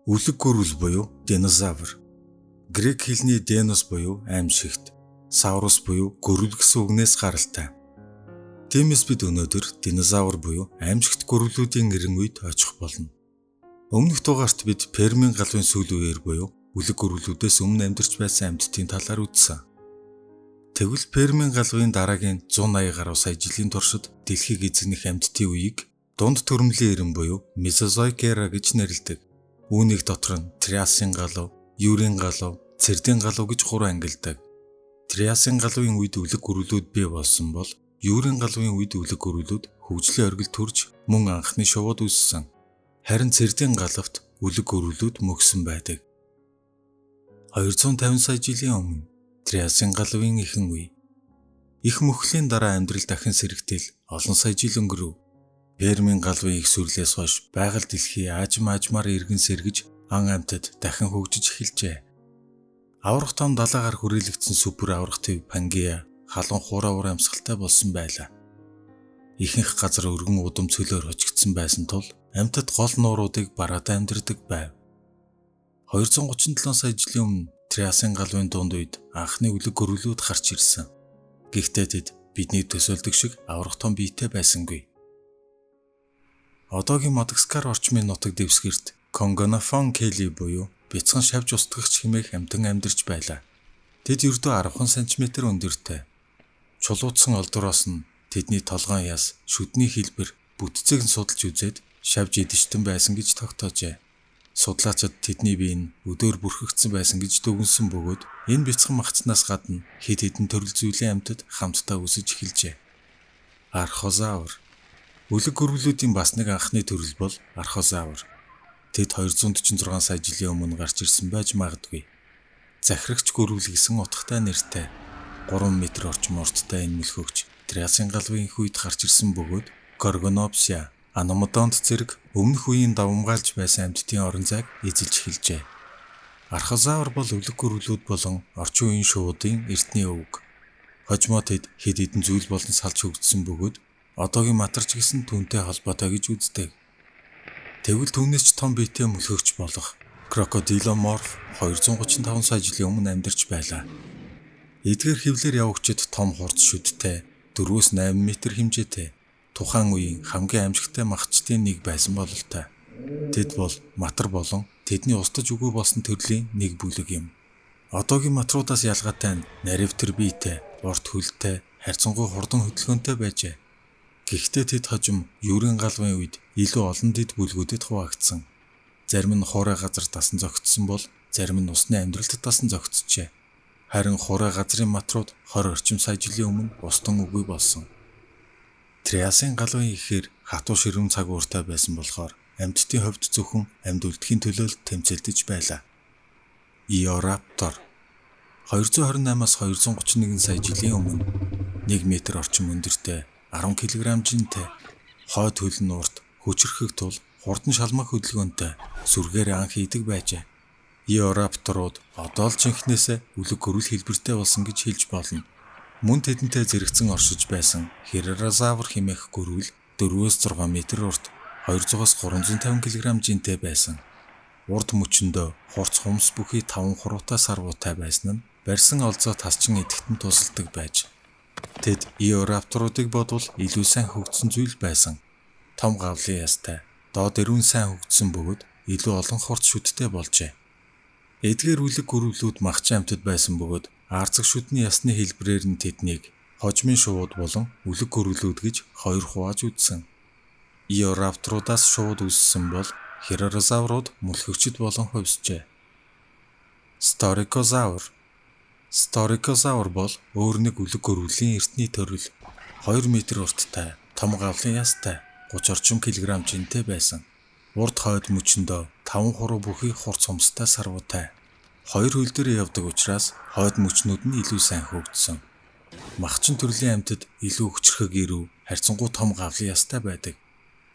Үлэг гөрвөл буюу динозавр. Грек хэлний денос буюу аимшигт, саурус буюу гөрвөл гэсэн үгнээс гаралтай. Тиймээс бид өнөөдөр динозавр буюу аимшигт гөрвлүүдийн эрен үед очих болно. Өмнөх дугаарт бид Пермийн галвын сүүлийн үеэр буюу үлэг гөрвлүүдээс өмнө амьдарч байсан амьтдын талаар үзсэн. Тэгвэл Пермийн галвын дараагийн 180 гаруй сая жилийн туршид дэлхийг эзэгнэх амьтдын үеийг дунд төрөмлийн эрен буюу Mesozoic era гэж нэрлэдэг. Үүнийг дотор нь Триасын галав, Юрийн галав, Цэрдийн галав гэж гурван ангилдаг. Триасын галавын үед үлэг гөрвлүүд бий болсон бол Юрийн галавын үед үлэг гөрвлүүд хөгжлийн оргил төрж мөн анхны шувууд үүссэн. Харин Цэрдийн галавт үлэг гөрвлүүд мөхсөн байдаг. 250 сая жилийн өмнө Триасын галавын ихэнх үе. Их мөхлийн дараа амьдрал дахин сэрэгтэл олон сая жил өнгөрөв. Пермийн галвын их сүрлээс хойш байгаль дэлхий аажим аажмаар эргэн сэргэж ан амьтад дахин хөгжиж эхэлжээ. Аварга том далайгаар хүрээлэгдсэн сүпэр аварга төв Пангеа халуун хуурай амьсгалтай болсон байлаа. Ихэнх газар өргөн удам цөлөөр хожигдсон байсан тул амьтад гол нууруудыг бараад амьдардаг байв. 237 сая жилийн өмнө Триасын галвын дунд үед анхны үлэг гөрвлүүд гарч ирсэн. Гэхдээ тэд бидний төсөөлдөг шиг аварга том биетэй байсангүй. Одоогийн Мадагаскар орчмын нутаг дэвсгэрт Конгонофон Кели буюу бяцхан шавж устгагч хэмээх амьтан амьдарч байлаа. Тэд ердөө 10 см өндөртэй. Чулуудсан олдвороос нь тэдний толгойн яс, шүдний хэлбэр, бүтцийг нь судалж үзээд шавж идэвчтэн байсан гэж тогтоожээ. Судлаачид тэдний бие нь өдөөр бүрхэгдсэн байсан гэж дүгнсэн бөгөөд энэ бяцхан махцнаас гадна хэд хэдэн төрөл зүйлийн амьтад хамтдаа өсөж эхэлжээ. Архозавр. Үлэг гөрвлүүдийн бас нэг анхны төрөл бол архозавр. Тэд 246 сая жилийн өмнө гарч ирсэн байж магадгүй. Захирагч гөрвөл гэсэн утгатай нэртэй. 3 м орчим урттай энэ мөлхөгч Триасын галвын их үед гарч ирсэн бөгөөд Горгонопсия, Аномодонт зэрэг өмнөх үеийн давамгайлж байсан амьтдын орон зайг эзэлж эхэлжээ. Архозавр бол үлэг гөрвлүүд болон орчин үеийн шувуудын эртний өвөг. Хожмоо тэд хэд хэдэн зүйл болон салж хөгжсөн бөгөөд одоогийн матарч гэсэн түүнтэй холбоотой гэж үздэг. Тэгвэл түүнээс ч том биетэй мөлхөгч болох крокодиломорф 235 сая жилийн өмнө амьдарч байлаа. Эдгээр хэвлээр явагчид том хурц шүдтэй 4-8 м хэмжээтэй тухайн үеийн хамгийн амжилттай махчдын нэг байсан бололтой. Тэд бол матар болон тэдний устдаж үгүй болсон төрлийн нэг бүлэг юм. Одоогийн матруудаас ялгаатай нь наривтар биетэй, урт хөлтэй, харьцангуй хурдан хөдөлгөөнтэй байжээ. Гэхдээ тэд хожим Юрийн галвын үед илүү олон дэд бүлгүүдэд хуваагдсан. Зарим нь хуурай газар дасан зохицсон бол зарим нь усны амьдралд дасан зохицжээ. Харин хуурай газрын матрууд 20 орчим сая жилийн өмнө устан үгүй болсон. Триасын галвын ихээр хатуу ширүүн цаг ууртай байсан болохоор амьтдын хувьд зөвхөн амьд үлдэхийн төлөө л тэмцэлдэж байлаа. Иораптор 228-аас 231 сая жилийн өмнө 1 м орчим өндөртэй 10 кг жинтэй, хойд хөл нь урт, хүчирхэг тул хурдан шалмаг хөдөлгөөнтэй, сүргээр ан хийдэг байжээ. Иорапторууд одоо л жинхнээсээ үлэг гөрвөл хэлбэртэй болсон гэж хэлж болно. Мөн тэдэнтэй зэрэгцэн оршиж байсан Херерозавр хэмээх гөрвөл 4-6 м урт, 200-аас 350 кг жинтэй байсан. Урд мөчөндөө хурц хумс бүхий 5 хуруутай сарвуутай байсан нь барьсан олзоо тасчин идэхэд нь тусалдаг байж. Тэд Иорапторуудыг бодвол илүү сайн хөгжсөн зүйл байсан. Том гавлын ястай, доод эрүүн сайн хөгжсөн бөгөөд илүү олон хурц шүдтэй болжээ. Эдгээр үлэг гөрвлүүд махчин амьтад байсан бөгөөд арцаг шүдний ясны хэлбэрээр нь тэднийг хожмын шувууд болон үлэг гөрвлүүд гэж хоёр хувааж үзсэн. Иорапторуудаас шувууд үүссэн бол Херерозаврууд мөлхөгчд болон хувьсжээ. Сторикозавр. Сторикозавр бол өөр нэг үлэг гөрвлийн эртний төрөл. 2 м урттай, том гавлын ястай, 30 орчим килограмм жинтэй байсан. Урд хойд мөчөндөө 5 хуруу бүхий хурц хумстай сарвуутай. Хоёр хөл дээр явдаг учраас хойд мөчнүүд нь илүү сайн хөгжсөн. Махчин төрлийн амьтад илүү хүчрхэг эрүү, харьцангуй том гавлын ястай байдаг.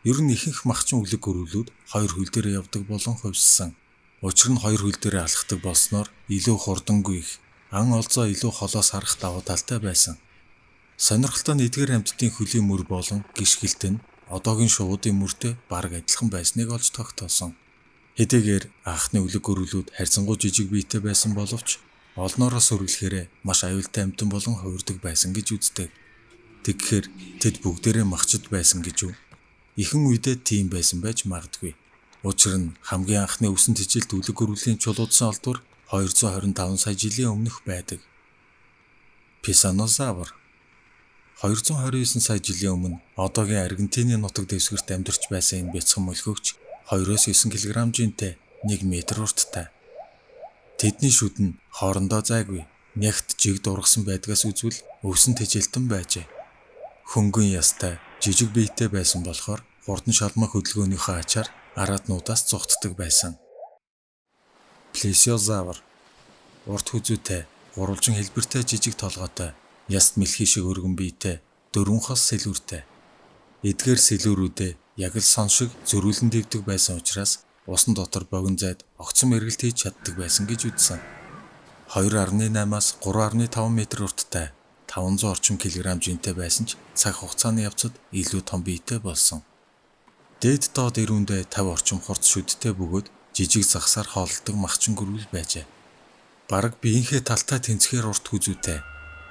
Ер нь ихэнх махчин үлэг гөрвлүүд хоёр хөл дээр явдаг болон хувьссан. Учир нь хоёр хөл дээр алхдаг болсноор илүү хурдангүй их, ан олзоо илүү холоос харах давуу талтай байсан. Сонирхолтой нь эдгээр амьтдын хөлийн мөр болон гишгэлт нь одоогийн шувуудын мөртэй бараг адилхан байсныг олж тогтоосон. Хэдийгээр анхны үлэг гөрүүлүүд харьцангуй жижиг биетэй байсан боловч олноороо сөрөглөхөөрээ маш аюултай амьтан болон хувирдаг байсан гэж үздэг. Тэгэхээр тэд бүгдээрээ махчид байсан гэж үү? Ихэнх үедээ тийм байсан байж магадгүй. Учир нь хамгийн анхны өвсөн тэжээлт үлэг гөрүүлийн чулуудсан олдвор 225 сая жилийн өмнөх байдаг. Писанозавр 229 сая жилийн өмнө одоогийн Аргентины нутаг дэвсгэрт амьдарч байсан энэ бяцхан мөлхөөгч 2-9 кг жинтэй 1 метр урттай. Тэдний шүд нь хоорондоо зайгүй, нягт жигд ургасан байдгаас үзвэл өвсөн тэжээлтэн байжээ. Хөнгөн ястай, жижиг биетэй байсан болохоор хурдан шалмаа хөдөлгөөнийхөө ачаар араатнуудаас зугтдаг байсан. Плесиозавр урт хүзүүтэй, гурвалжин хэлбэртэй жижиг толгойтой, яст мэлхий шиг өргөн биетэй, дөрвөн хос сэлүүртэй. Эдгээр сэлүүрүүдээ яг л сон шиг зөрүүлэн дэвдэг байсан учраас усан дотор богино зайд огцом эргэлт хийж чаддаг байсан гэж үзсэн. 2.8-аас 3.5 метр урттай, 500 орчим килограмм жинтэй байсан ч цаг хугацааны явцад илүү том биетэй болсон. Дээд доод эрүүндээ 50 орчим хурц шүдтэй бөгөөд жижиг загсаар хооллодог махчин гөрүүл байжээ. Бараг биеийнхээ талтай тэнцэхээр урт хүзүүтэй.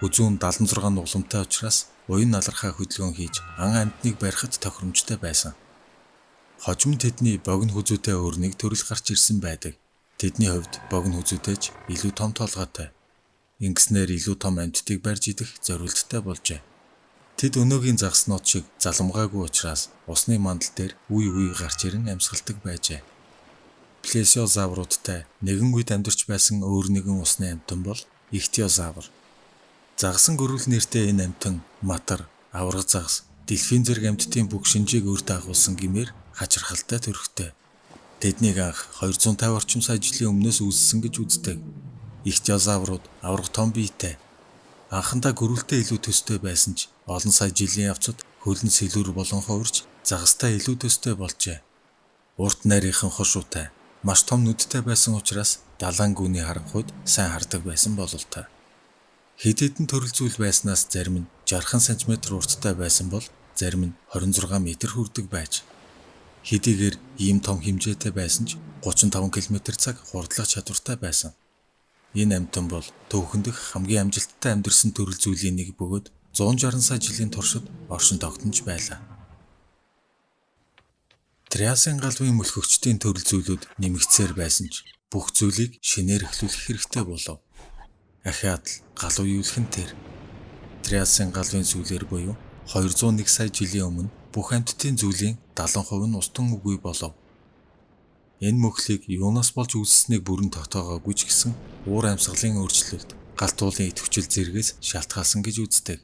Хүзүү нь 76 нугламтай учраас уян налархай хөдөлгөөн хийж ан амьтныг барихад тохиромжтой байсан. Хожим тэдний богино хүзүүтэй өөр нэг төрөл гарч ирсэн байдаг. Тэдний хувьд богино хүзүүтэй ч илүү том толгойтой. Ингэснээр илүү том амьтдыг барьж идэх зориулттай болжээ. Тэд өнөөгийн загаснууд шиг заламгаагүй учраас усны мандал дээр үе үе гарч ирэн амьсгалдаг байжээ. Плесиозавруудтай нэгэн үед амьдарч байсан өөр нэгэн усны амьтан бол ихтиозавр. Загсан гөрүүл нэртэй энэ амьтан матар, аварга загас, дельфин зэрэг амьтдын бүх шинжийг өөртөө агуулсан гэмээр хачирхалтай төрхтэй. Тэднийг анх 250 орчим сая жилийн өмнөөс үүссэн гэж үздэг. Ихтиозаврууд аварга том биетэй. Анхандаа гөрүүлтэй илүү төстэй байсан ч олон сая жилийн явцад хөлн сэлүүр болон хувирч загастай илүү төстэй болжээ. Урт нарийнхан хошуутай, маш том нүдтэй байсан учраас далайн гүний харанхуйд сайн хардаг байсан бололтой. Хэд хэдэн төрөл зүйл байснаас зарим нь 60 см урттай байсан бол зарим нь 26 м хүрдэг байж. Хэдийгээр ийм том хэмжээтэй байсан ч 35 км/цаг хурдлах чадвартай байсан. Энэ амьтан бол түүхэн дэх хамгийн амжилттай амьдарсан төрөл зүйлийн нэг бөгөөд 160 сая жилийн туршид оршин тогтнож байлаа. Триасын галвын мөлхөгчдийн төрөл зүйлүүд нэмэгдсээр байсан ч бүх зүйлийг шинээр эхлүүлэх хэрэгтэй болов. Ахиад л галуу юулах нь тэр. Триасын галвын сүүлээр буюу 201 сая жилийн өмнө бүх амьтдын зүйлийн 70% нь устан үгүй болов. Энэ мөхлийг юунаас болж үүссэнийг бүрэн тогтоогоогүй ч гэсэн уур амьсгалын өөрчлөлт, галт уулын идэвхжил зэргээс шалтгаалсан гэж үздэг.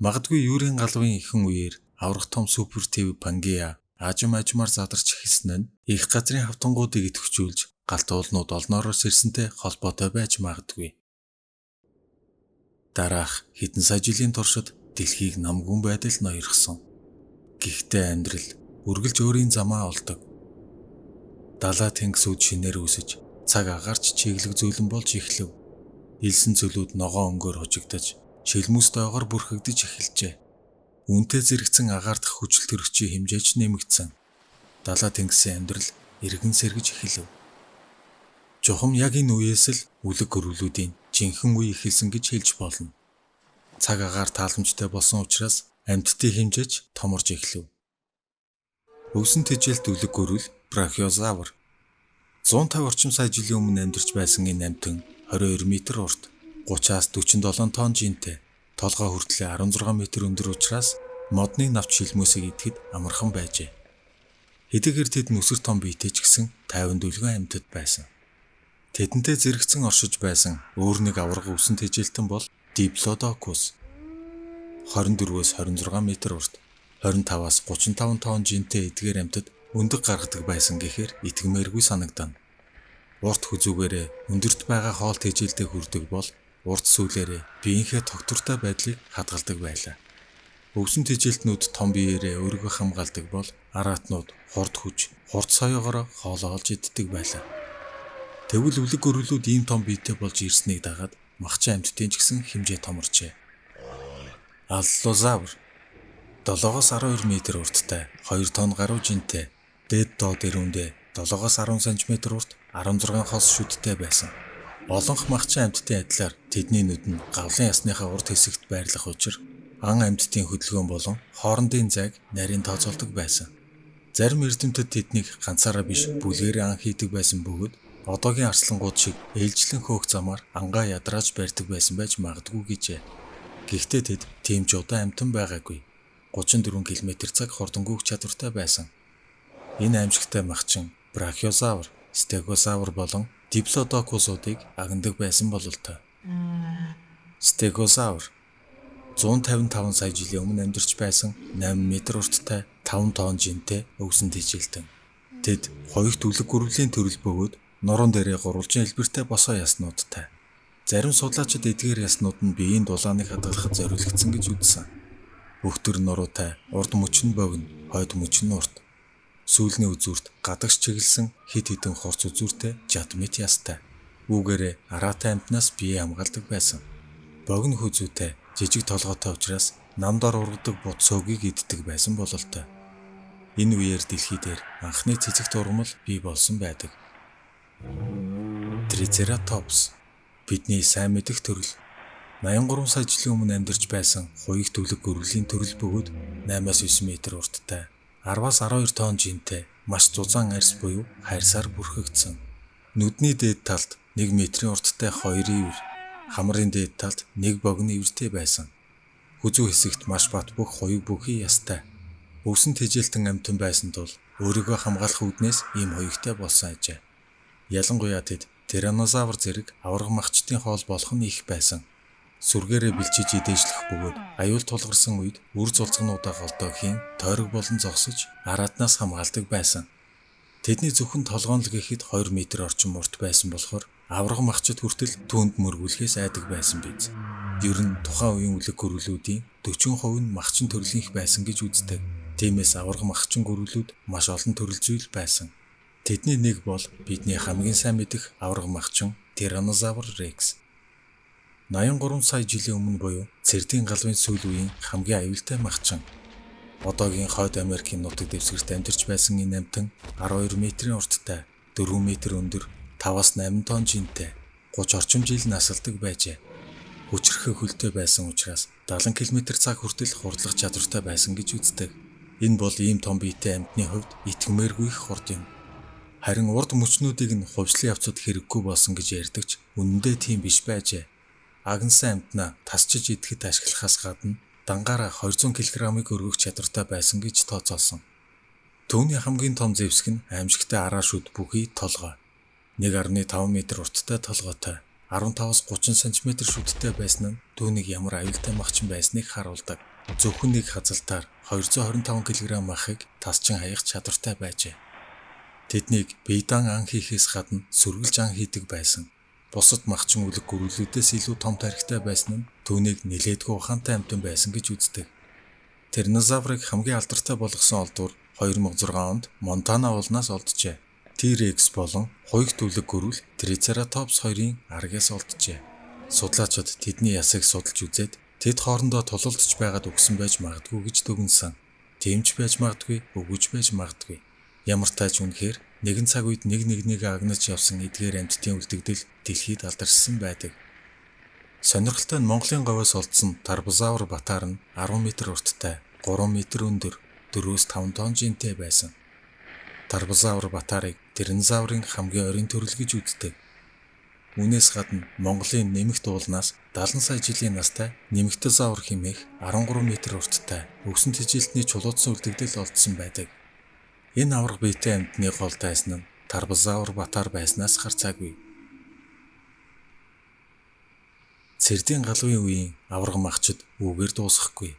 Магадгүй Юрийн галвын ихэнх үеэр аварга том супер төв Пангеа ажим ажмаар задарч эхэлсэн нь их газрын хавтангуудыг идэвхжүүлж галт уулнууд олноороо сэрсэнтэй холбоотой байж магадгүй. Дараах хэдэн сая жилийн туршид дэлхийг намгүн байдал ноёрхсон. Гэхдээ амьдрал үргэлж өөрийн замаа олдог. Далай тэнгисүүд шинээр үүсэж, цаг агаарч чиглэг зөөлөн болж эхлэв. Элсэн цөлүүд ногоон өнгөөр хужигдаж, шилмүүс доогоор бүрхэгдэж эхэлжээ. Үүнтэй зэрэгцэн агаар дахь хүчил төрөгчийн хэмжээ ч нэмэгдсэн. Далай тэнгисийн амьдрал эргэн сэргэж эхлэв. Чухам яг энэ үеэс л үлэг гөрүүлүүдийн жинхэнэ үе эхэлсэн гэж хэлж болно. Цаг агаар тааламжтай болсон учраас амьтдын хэмжээ ч томорж эхлэв. Өвсөн тэжээлт үлэг гөрүүл брахиозавр 150 орчим сая жилийн өмнө амьдарч байсан энэ амьтан 22 метр урт, 30-аас 47 тонн жинтэй, толгой хүртлээ 16 метр өндөр учраас модны навч шилмөөсийг идэхэд амархан байжээ. Хэдийгээр тэд нүсэр том биетэй ч гэсэн 50 дүлгэн амьтад байсан. Тэдэнтэй зэрэгцэн оршиж байсан өөр нэг аварга өвсөн тэжээлтэн бол Диплодокус. 24-өөс 26 метр урт, 25-аас 35 тонн жинтэй эдгээр амьтад өндөг гаргадаг байсан гэхээр итгэмээргүй санагдана. Урт хүзүүгээрээ өндөрт байгаа хоол тэжээлдээ хүрдэг бол урт сүүлээрээ биеийнхээ тогтвортой байдлыг хадгалдаг байлаа. Өвсөн тэжээлтнүүд том биеэрээ өөрийгөө хамгаалдаг бол араатнууд хурд хүч, хурд соёогоор хоолоо олж иддэг байлаа. Тэгвэл үлэг гөрүүлүүд ийм том биетэй болж ирснийг дагаад махчин амьтдын ч гэсэн хэмжээ томорчээ. Аллозавр 7-оос 12 метр урттай, 2 тонн гаруй жинтэй, дээд доод эрүүндээ 7-оос 10 см урт, 16 хос шүдтэй байсан. Олонх махчин амьтдын адилаар тэдний нүд нь гавлын ясныхаа урд хэсэгт байрлах учир ан амьтдын хөдөлгөөн болон хоорондын зайг нарийн тооцоолдог байсан. Зарим эрдэмтэд тэднийг ганцаараа биш бүлгээрээ ан хийдэг байсан бөгөөд одоогийн арслангууд шиг ээлжлэн хөөх замаар ангаа ядрааж барьдаг байсан байж магадгүй гэжээ. Гэхдээ тэд тийм ч удаан амьтан байгаагүй. 34 км/цаг хурдан гүйх чадвартай байсан. Энэ аимшигтай махчин брахиозавр, стегозавр болон диплодокусуудыг агнадаг байсан бололтой. Стегозавр 155 сая жилийн өмнө амьдарч байсан 8 м урттай, 5 тонн жинтэй өвсөн тэжээлтэн. Тэд хоёрт үлэг гүрвлийн төрөл бөгөөд нуруунд дээрээ гурвалжин хэлбэртэй босоо яснуудтай. Зарим судлаачид эдгээр яснууд нь биеийн дулааныг хадгалахад зориулагдсан гэж үзсэн. Бүх төр нуруутай, урд мөч нь богино, хойд мөч нь урт. Сүүлний үзүүрт гадагш чиглэсэн хэд хэдэн хурц үзүүртэй жад мэт ястай. Үүгээрээ араатай амьтнаас биеэ хамгаалдаг байсан. Богино хүзүүтэй, жижиг толгойтой учраас нам дор ургадаг бут сөөгийг иддэг байсан бололтой. Энэ үеэр дэлхий дээр анхны цэцэгт ургамал бий болсон байдаг. Трицератопс бидний сайн мэдэх төрөл 83 сая жилийн өмнө амьдарч байсан хуйг түлэг гөрвлийн төрөл бөгөөд 8-9 м урттай, 10-аас 12 тонн жинтэй маш зузаан арьс буюу хайрсаар бүрхэгдсэн. Нүдний дээд талд 1 метрийн урттай 2 ивэр, хамрын дээд талд 1 богино ивэртэй байсан. Хүзүү хэсэгт маш бат бөх хуйг бүхий ястай. Өвсөн тэжээлтэн амьтан байсан тул өөрийгөө хамгаалах үүднээс ийм хуйгтай болсон ажээ. Ялангуяа тэд тираннозавр зэрэг аварга махчдын хоол болох нь их байсан. Сүргээрээ бэлчиж идээжлэх бөгөөд аюул тулгарсан үед үр зулцгануудаа голдоо хийн тойрог болон зогсож араатнаас хамгаалдаг байсан. Тэдний зөвхөн толгоон л гэхэд 2 м орчим урт байсан болохоор аварга махчид хүртэл түүнд мөргүүлэхээс айдаг байсан биз. Ер нь тухайн үеийн үлэг гөрвлүүдийн 40% нь махчин төрлийнх байсан гэж үздэг. Тиймээс аварга махчин гөрвлүүд маш олон төрөл зүйл байсан. Тэдний нэг бол бидний хамгийн сайн мэдэх аварга махчин Тираннозавр Рекс. 83 сая жилийн өмнө буюу Цэрдийн галвын сүүл үеийн хамгийн аюултай махчин. Одоогийн Хойд Америкийн нутаг дэвсгэрт амьдарч байсан энэ амьтан 12 метрийн урттай, 4 м өндөр, 5-аас 8 тонн жинтэй, 30 орчим жил насалдаг байжээ. Хүчрхэг хөлтэй байсан учраас 70 км/цаг хүртэл хурдлах чадвартай байсан гэж үздэг. Энэ бол ийм том биетэй амьтны хувьд итгэмээргүй их хурд юм. Харин урд мөчнүүдийг нь хувьслын явцад хэрэггүй болсон гэж ярьдаг ч үнэндээ тийм биш байжээ. Агнасан амьтнаа тасчиж идэхэд ашиглахаас гадна дангаараа 200 кг-ыг өргөх чадвартай байсан гэж тооцоолсон. Түүний хамгийн том зэвсэг нь аимшигтай араа шүд бүхий толгой. 1.5 м урттай толгойтой, 15-аас 30 см шүдтэй байсан нь түүнийг ямар аюултай махчин байсныг харуулдаг. Зөвхөн нэг хазалтаар 225 кг махыг тасчин хаях чадвартай байжээ. Тэднийг бие даан ан хийхээс гадна сөргөлж ан хийдэг байсан. Бусад махчин үлэг гөрвлүүдээс илүү том тархитай байсан нь түүнийг нилээдгүй ухаантай амьтан байсан гэж үздэг. Тираннозаврыг хамгийн алдартай болгосон олдвор 2006 онд Монтана уулнаас олджээ. T-Rex болон хуйгт үлэг гөрвөл Трицератопс хоёрын аргаас олджээ. Судлаачид тэдний ясыг судалж үзээд тэд хоорондоо тулалдаж байгаад үхсэн байж магадгүй гэж дүгнэсэн. Тийм ч байж магадгүй, үгүй ч байж магадгүй. Ямар тач үнэхээр нэгэн цаг үед нэг нэгнийг агнаж явсан эдгээр амьтдын үлдэгдэл дэлхийд алдаршсан байдаг. Сонирхолтой нь Монголын говьоос олдсон Тарбозавр батар нь 10 м урттай, 3 м өндөр, 4-5 тонн жинтэй байсан. Тарбозавр батарыг тираннозаврын хамгийн ойрын төрөл гэж үздэг. Үүнээс гадна Монголын Нэмэгт уулнаас 70 сая жилийн настай Нэмэгтозавр хэмээх 13 м урттай өвсөн тэжээлтний чулуудсан үлдэгдэл олдсон байдаг. Энэ аварга биетэй амьтны гол дайсан нь Тарбозавр батар байснаас гарцаагүй. Цэрдийн галвын үеийн аварга махчид үүгээр дуусахгүй.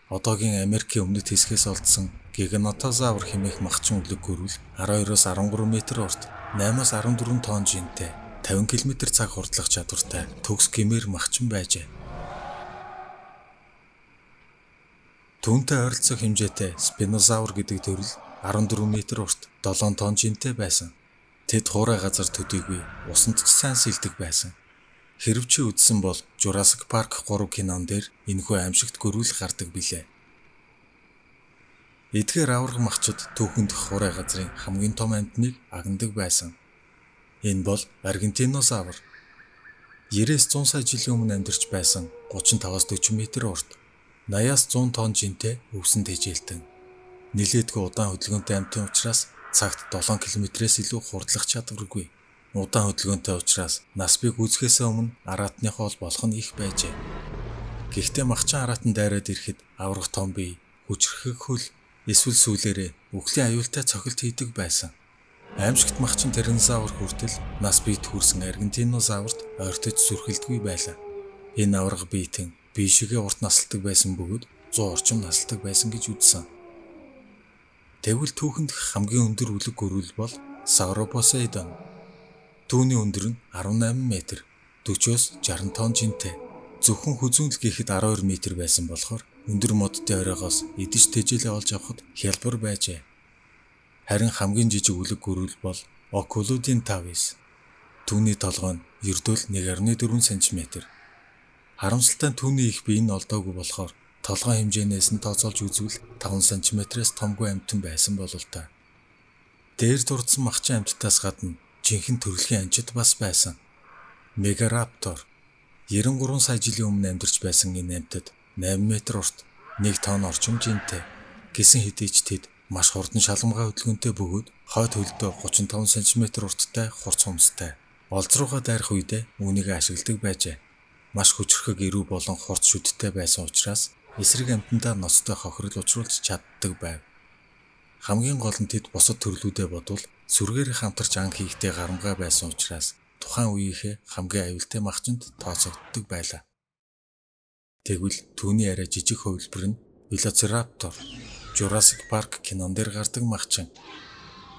Одоогийн Америкийн өмнөд хэсгээс олдсон Гигантозавр хэмээх махчин үлэг гөрвөл 12-оос 13 м урт, 8-аас 14 тонн жинтэй, 50 км/цаг хурдлах чадвартай төгс гэмээр махчин байжээ. Түүнтэй ойролцоох хэмжээтэй Спинозавр гэдэг төрөл 14 м урт, 7 тонн жинтэй байсан. Тэд хуурай газар төдийгүй усанд ч сайн сэлдэг байсан. Хэрв чи үзсэн бол Jurassic Park 3 кинон дээр энэхүү аимшигт гөрвөл гардаг билээ. Эдгээр аварга махчид түүхэн дэх хурай газрын хамгийн том амьтныг агнадаг байсан. Энэ бол Аргентинозавр. 90-100 сая жилийн өмнө амьдарч байсан 35-аас 40 метр урт, 80-аас 100 тонн жинтэй өвсөн тэжээлтэн. Нилээдгүй удаан хөдөлгөөнтэй амьтан учраас цагт 7 км-ээс илүү хурдлах чадваргүй. Удаан хөдөлгөөнтэй учраас нас бий гүйцэхээсээ өмнө араатны хоол болох нь их байжээ. Гэхдээ махчин араатан дайраад ирэхэд аварга том бие, хүчрхэг хөл, эсвэл сүүлээрээ үхлийн аюултай цохилт хийдэг байсан. Аймшигт махчин Тираннозавр хүртэл нас биет хүрсэн Аргентинозаврт ойртож сүрхэлдгүй байлаа. Энэ аварга биетэн бие шигээ урт насалдаг байсан бөгөөд 100 орчим насалдаг байсан гэж үзсэн. Тэгвэл түүхэн дэх хамгийн өндөр үлэг гөрүүл бол Sauroposeidon. Түүний өндөр нь 18 метр, 40-оос 60 тонн жинтэй. Зөвхөн хүзүүн л гэхэд 12 метр байсан болохоор өндөр модтой оройгоос идэж тэжээлээ олж авахад хялбар байжээ. Харин хамгийн жижиг үлэг гөрүүл бол Oculudentavis. Түүний толгой нь ердөө л 1.4 см. Харамсалтай нь түүний их бие нь олдоогүй болохоор толгой хэмжээнээс нь тооцоолж үзвэл 5 см-ээс томгүй амьтан байсан бололтой. Дээр дурдсан махчин амьтдаас гадна жинхэнэ төрөлхийн анчид бас байсан. Мегараптор 93 сая жилийн өмнө амьдарч байсан энэ амьтад 8 метр урт, 1 тонн орчим жинтэй. Гэсэн хэдий ч тэд маш хурдан шаламгай хөдөлгөөнтэй бөгөөд хойд хөлдөө 35 см урттай хурц хумстай. Олзруугаа дайрах үедээ үүнийг ашигладаг байжээ. Маш хүчрхэг эрүү болон хурц шүдтэй байсан учраас эсрэг амьтандаа ноцтой хохирол учруулж чаддаг байв. Хамгийн гол нь тэд бусад төрлүүдээ бодвол сүргээр хамтарч ан хийхдээ гарамгай байсан учраас тухайн үеийнхээ хамгийн аюултай махчинд тооцогддог байлаа. Тэгвэл түүний арай жижиг хувилбар нь Velociraptor, Jurassic Park кинон дээр гардаг махчин.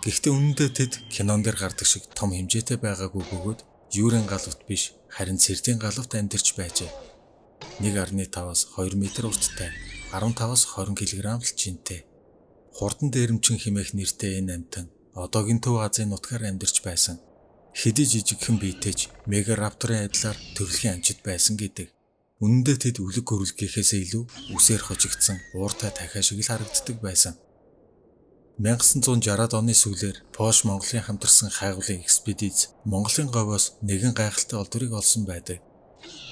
Гэхдээ үнэндээ тэд кинон дээр гардаг шиг том хэмжээтэй байгаагүй бөгөөд юурын галавт биш харин цэрдийн галавт амьдарч байжээ. 1.5-аас 2 метр урттай, 15-аас 20 кг л жинтэй. Хурдан дээрэмчин хэмээх нэртэй энэ амьтан одоогийн Төв Азийн нутгаар амьдарч байсан. Хэдий жижигхэн биетэй ч Мегарапторын адилаар төрөлхийн анчид байсан гэдэг. Үнэндээ тэд үлэг гөрүүл гэхээсээ илүү үсээр хожигдсон ууртай тахиа шиг л харагддаг байсан. 1960-ад оны сүүлээр Польш Монголын хамтарсан хайгуулын экспедиц Монголын говьоос нэгэн гайхалтай олдврыг олсон байдаг.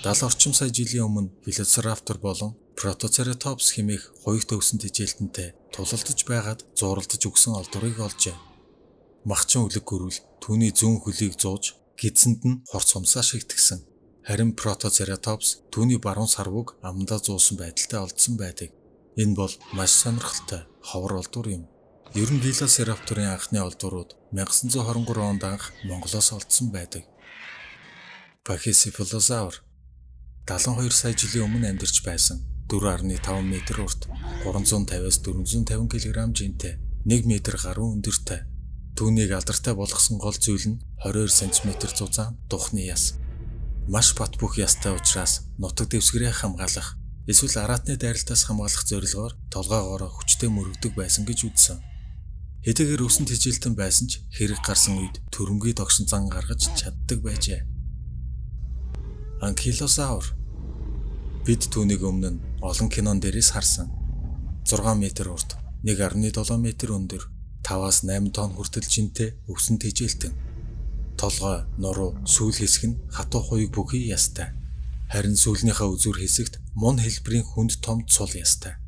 70 орчим сая жилийн өмнө Velociraptor болон Protoceratops хэмээх хоёрт өвсөн тэжээлтэнтэй тулалдаж байгаад зууралдаж өгсөн олдврыг олжээ. Махчин үлэг гөрүүл түүний зүүн хөлийг зууж гидсэнд нь хурц хумсаа шигтгэсэн. Харин Protoceratops түүний баруун сарвууг амандаа зуусан байдалтай олдсон байдаг. Энэ бол маш сонирхолтой ховор олдвор юм. Ер нь Velociraptor-ын анхны олдврууд 1923 онд анх Монголоос олдсон байдаг. Pachycephalosaur 72 сая жилийн өмнө амьдарч байсан. 4.5 метр урт, 350-аас 450 кг жинтэй, 1 метр гаруй өндөртэй. Түүнийг алдартай болгосон гол зүйл нь 22 см зузаан духны яс. Маш бат бөх ястай учраас нутаг дэвсгэрээ хамгаалах, эсвэл араатны дайралтаас хамгаалах зорилгоор толгойгоороо хүчтэй мөрөгдөг байсан гэж үзсэн. Хэдийгээр өвсөн тэжээлтэн байсан ч хэрэг гарсан үед төрөмгий догшин зан гаргаж чаддаг байжээ. Анкилозавр. Бид түүнийг өмнө нь олон кинон дээрээс харсан. 6 метр урт, 1.7 метр өндөр, 5-аас 8 тонн хүртэл жинтэй өвсөн тэжээлтэн. Толгой, нуруу, сүүл хэсэг нь хатуу хуйг бүхий ястай. Харин сүүлнийхээ үзүүр хэсэгт мун хэлбэрийн хүнд том цул ястай.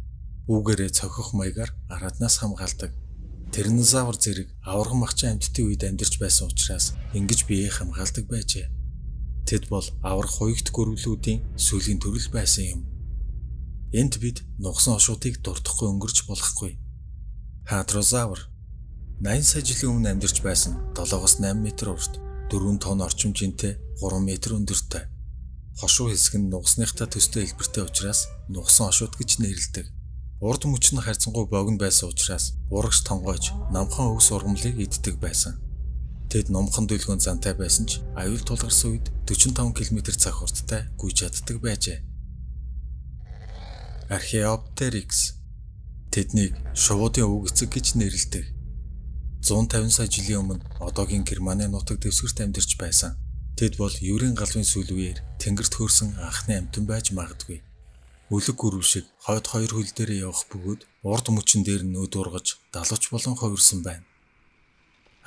Үүгээрээ цохих маягаар араатнаас хамгаалдаг. Тираннозавр зэрэг аварган махчин амьтдын үед амьдарч байсан учраас ингэж биеэ хамгаалдаг байжээ. Тэд бол аварга хуйгт гөрвлүүдийн сүүлийн төрөл байсан юм. Энд бид нугсан ошуудыг дурдахгүй өнгөрч болохгүй. Хадрозавр 80 сая жилийн өмнө амьдарч байсан 7-оос 8 метр урт, 4 тонн орчим жинтэй, 3 метр өндөртэй. Хошуу хэсэг нь нугасныхтай төстэй хэлбэртэй учраас нугсан ошууд гэж нэрлэдэг. Урд мөч нь харьцангуй богино байсан учраас урагш тонгойж намхан өвс ургамлыг иддэг байсан. Тэд номхон дүлгөөн зантай байсан ч аюул тулгарсан үед 45 км цаг хурдтай гүйж чаддаг байжээ. Archaeopteryx. Тэднийг шувуудын өвөг эцэг гэж нэрлэдэг. 150 сая жилийн өмнө одоогийн Германы нутаг дэвсгэрт амьдарч байсан. Тэд бол Юрийн галвын сүүл үеэр тэнгэрт хөөрсөн анхны амьтан байж магадгүй. Үлэг гүрвэл шиг хойд хоёр хөл дээрээ явах бөгөөд урд мөчөн дээр нь нүд ургаж далавч болон хувирсан байна.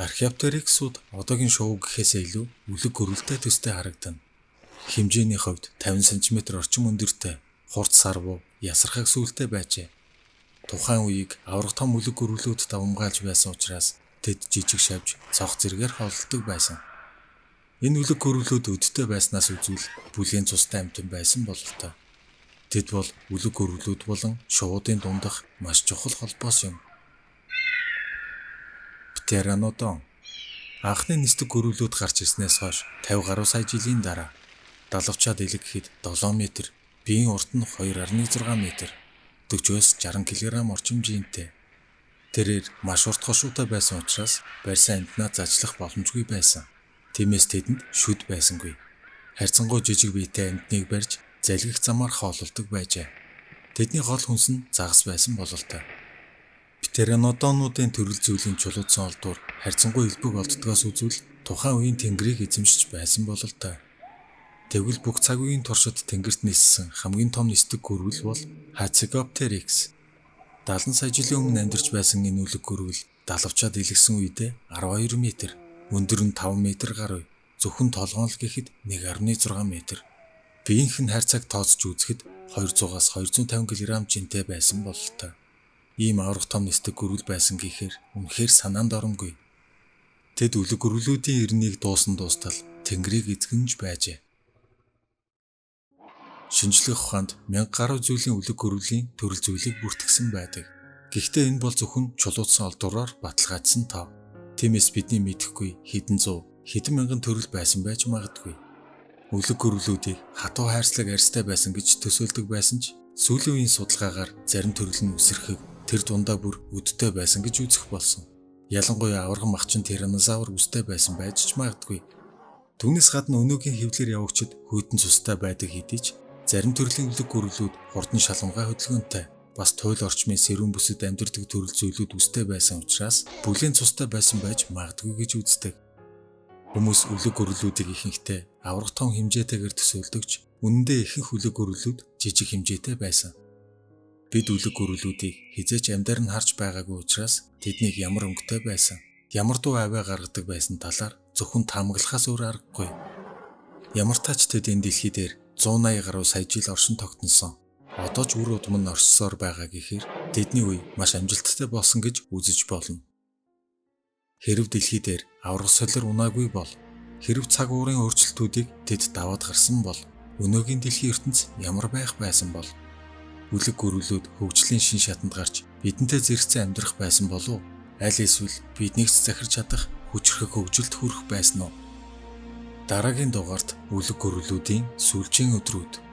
Археоптериксүүд одоогийн шувуу гэхээсээ илүү үлэг гүрвэлтэй төстэй харагдана. Хэмжээний хувьд 50 см орчим өндөртэй, хурц сарвуу, ясархаг сүлтэй байжээ. Тухайн үеийг аварга том үлэг гүрвлүүд давамгайлж байсан учраас тэд жижиг шавж цонх зэргээр хооллодог байсан. Энэ үлэг гүрвлүүд өдтэй байснаас үзвэл бүлээн цустай амьтан байсан бололтой. Тэд бол үлэг гүрвлүүд болон шувуудын дундах маш чухал холбоос юм. Птеранодон анхны нисдэг гүрвлүүд гарч ирснээс хойш 50 гаруй сая жилийн дараа далавчаад илгэхэд 7 метр, биеийн урт нь 2.6 метр, 40-оос 60 кг орчим жинтэй. Тэрээр маш урт хошуутай байсан учраас барьсан амьтнаа зажлах боломжгүй байсан. Тиймээс тэдэнд шүд байсангүй. Харьцангуй жижиг биетэй амьтныг барьж залгих замаар хооллолдог байжээ. Тэдний гол хүнс нь загас байсан бололтой. Птеранодонуудын төрөл зүйлийн чулуудсан олдвор харьцангуй элбэг олддгоос үзвэл тухайн үеийн тэнгэрийг эзэмшиж байсан бололтой. Тэгвэл бүх цаг үеийн туршид тэнгэрт ниссэн хамгийн том нисдэг гүрвэл бол Hatzegopteryx. 70 сая жилийн өмнө амьдарч байсан энэ үлэг гүрвэл далавчаад илгэсэн үедээ 12 метр, өндөр нь 5 метр гаруй, зөвхөн толгоон л гэхэд 1.6 метр. Биеийнх нь харьцааг тооцож үзэхэд 200-аас 250 кг жинтэй байсан бололтой. Ийм аварга том нисдэг гүрвэл байсан гэхээр үнэхээр санаанд оромгүй. Тэд үлэг гүрвлүүдийн эрнийг дуусан дуустал тэнгэрийг эзгэнж байжээ. Шинжлэх ухаанд 1000 гаруй зүйлийн үлэг гүрвлийн төрөл зүйлийг бүртгэсэн байдаг. Гэхдээ энэ бол зөвхөн чулуудсан олдвороор баталгаажсан тоо. Тиймээс бидний мэдэхгүй хэдэн зуун, хэдэн мянган төрөл байсан байж магадгүй. Үлэг гүрвлүүдийг хатуу хайрцаг арьстай байсан гэж төсөөлдөг байсан ч сүүлийн үеийн судалгаагаар зарим төрөл нь үсрэхэг, тэр дундаа бүр өдтэй байсан гэж үзэх болсон. Ялангуяа аварган махчин тираннозавр үстэй байсан байж ч магадгүй. Түүнээс гадна өнөөгийн хэвлэлээр явагчид хүйтэн цустай байдаг хэдий ч зарим төрлийн үлэг гүрвлүүд хурдан шаламгай хөдөлгөөнтэй, бас туйл орчмын сэрүүн бүсэд амьдардаг төрөл зүйлүүд үстэй байсан учраас бүлээн цустай байсан байж магадгүй гэж үздэг. Хүмүүс үлэг гүрвлүүдийг ихэнхдээ аварга том хэмжээтэйгээр төсөөлдөг ч үнэндээ ихэнх үлэг гүрвлүүд жижиг хэмжээтэй байсан. Бид үлэг гүрвлүүдийг хэзээ ч амьдаар нь харж байгаагүй учраас тэднийг ямар өнгөтэй байсан, ямар дуу авиа гаргадаг байсан талаар зөвхөн таамаглахаас өөр аргагүй. Ямар тач тэд энэ дэлхий дээр 180 гаруй сая жил оршин тогтносон. Одоо ч үр удам нь оршсоор байгаа гэхээр тэдний үе маш амжилттай болсон гэж үзэж болно. Хэрв дэлхий дээр аварга солир унаагүй бол, хэрв цаг уурын өөрчлөлтүүдийг тэд даваад гарсан бол өнөөгийн дэлхийн ертөнц ямар байх байсан бол? Үлэг гүрвлүүд хөгжлийн шин шатанд гарч бидэнтэй зэрэгцэн амьдрах байсан болов уу? Аль эсвэл биднийг ч захирч чадах хүчрхэг хөгжилд хүрэх байсан уу? Дараагийн дугаарт үлэг гүрвлүүдийн сүүлчийн өдрүүд.